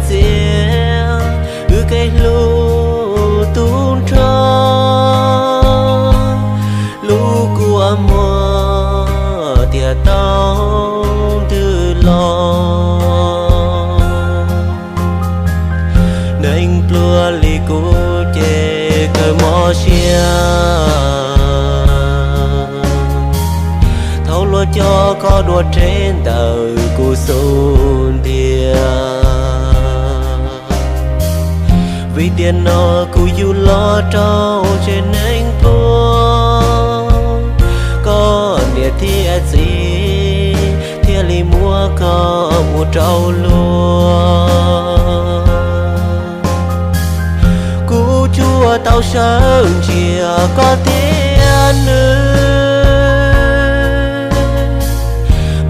txiaj, wb kev hlub tub nrog, lub kua muag tiag tau ntws los. Neeg pluag li kuv ces kawg mob siab, thaum luag coj koj dua rhe ntawm kuv xub ntiag. Vim tiam no kuv yug los rau tsev neeg pluag, koj niam thiab txiv thiaj li muab koj mus rau luag. Kuv tsuas tau sawv ntsia koj thiab nws,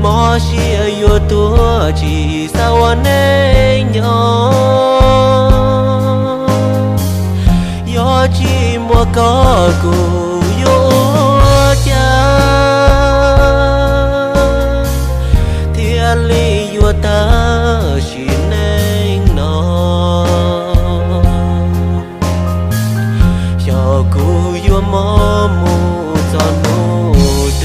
mob siab yuav tuag tsis xav ua neej nyob. Yog tsis muaj koj kuv yuav ua cas thiaj li yuav tag sim neej no. Xyov kuv yuav mob mus txog hnub twg,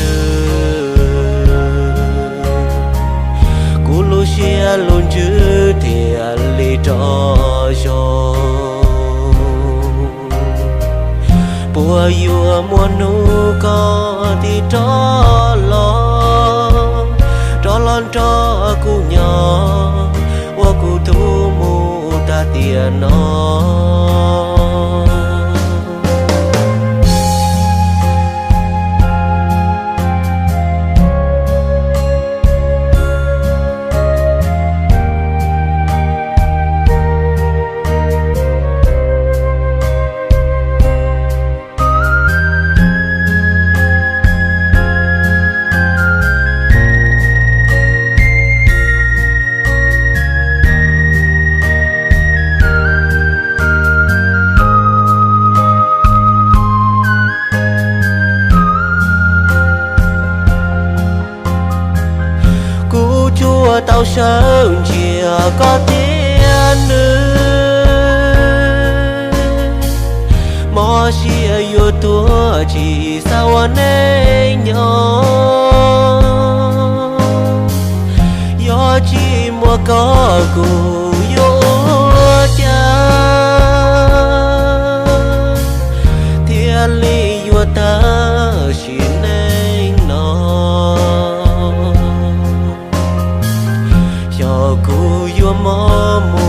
kuv lub siab lub ntsws thiaj li rov zoo. Puas yuav muaj hnub koj thiaj rov los, rov los nrog kuv nyob ua kuv tus mus tag tiam no. Kuv tsuas tau sawv ntsia koj thiab nws, mob siab yuav tuag tsis xav ua neej nyob. Yog tsis muaj koj kuv yuav ua cas thiaj li yuav tag sim neej no. Xyov kuv yuav mob mus